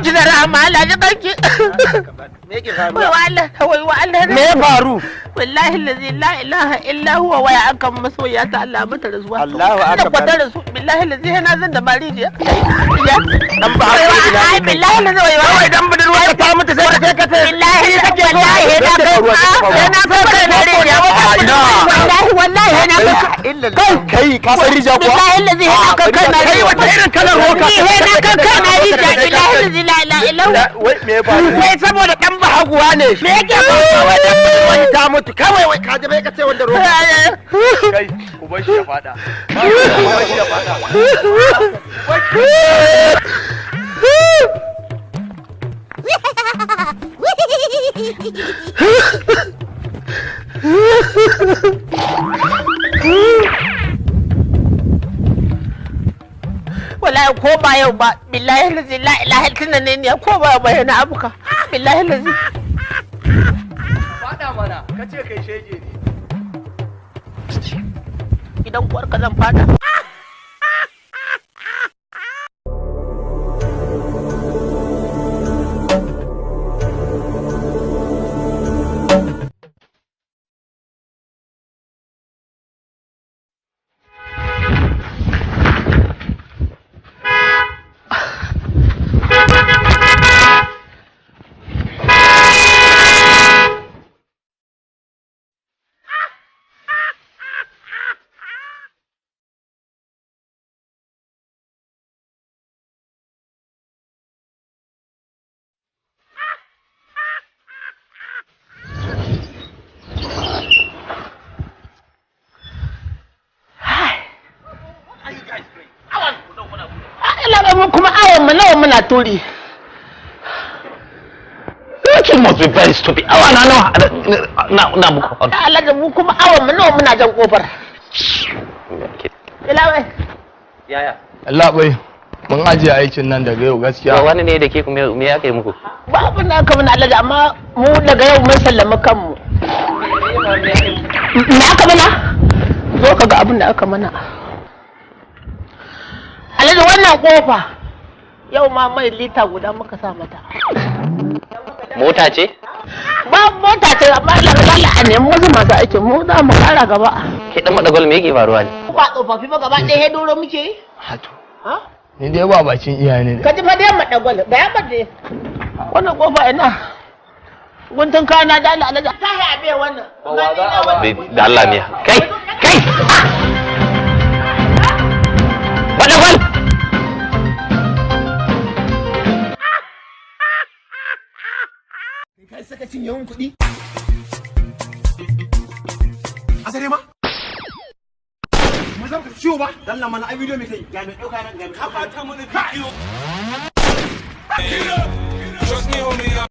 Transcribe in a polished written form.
kanki da rahama, Allah ji kanki. Me yake faruwa? Wai wa Allah, wai wa Allah. Me ya faru? Wallahi allazi la ilaha illa huwa waya akan masoya ta Allah mata rasuwa. Allahu akbar. Da kwata rasu billahi allazi yana zan da marijiya. Ya Dan ba hakuri ina. Ai billahi allazi wai wa. Kawai dan budurwa ta mutu sai ka ka ce. Billahi wallahi na kai na kai na rijiya. Wallahi wallahi na kai kai ka san rijiya kuwa? Billahi allazi na kai kai na kai wata irin kalar roka. Ni na kai kai na rijiya billahi allazi la ilaha illa huwa. Wai me ya faru? Wai saboda dan bahaguwa ne. Me yake faruwa? Wai dan budurwa ta mutu kawai wai ka ji bai ka ce wanda roka. Kai ku bar shi ya fada. Ku bar shi ya fada. Wallahi ko ba yau ba billahi lazi la ilaha illa ne ne ko ba ba yana abuka billahi lazi. Fada mana kace kai shege ne. Idan uwarka zan fada. Kuma awon mu nawa muna turi. You must be very stupid. Awa na nawa na na muku. Alhaji mu kuma awon mu nawa muna jan kofar. Ila bai. Yaya. Allah bai. Mun ajiye aikin nan daga yau gaskiya. Wani ne da ke kuma me ya kai muku? Ba abin da aka mana Alhaji amma mu daga yau mun sallama kanmu. Me aka mana? Zo ka ga abin da aka mana. Alhaji wannan kofa yau ma mai lita guda muka sa mata. Mota ce? Ba mota ce amma Allah a nemi wasu masu aikin mu za mu kara gaba. Ke dan madagwal me yake faruwa ne? Ba tsofaffi ba gaba ɗaya doro muke yi. Hato. Ni dai ba bakin iyaye ne. Ka ji fa dai madagwal da ya bade. Wannan kofa ina. Guntun kana da Allah Alhaji. Ta yi abe wannan. Da Allah ne. Kai kai. Madagwal. Kai saka cin yawan kuɗi? Asare ma? Mu zan ka ciwo ba? Dan Allah mana ai bidiyo mai kai ga mai dauka nan ga mai ka fata mana bidiyo.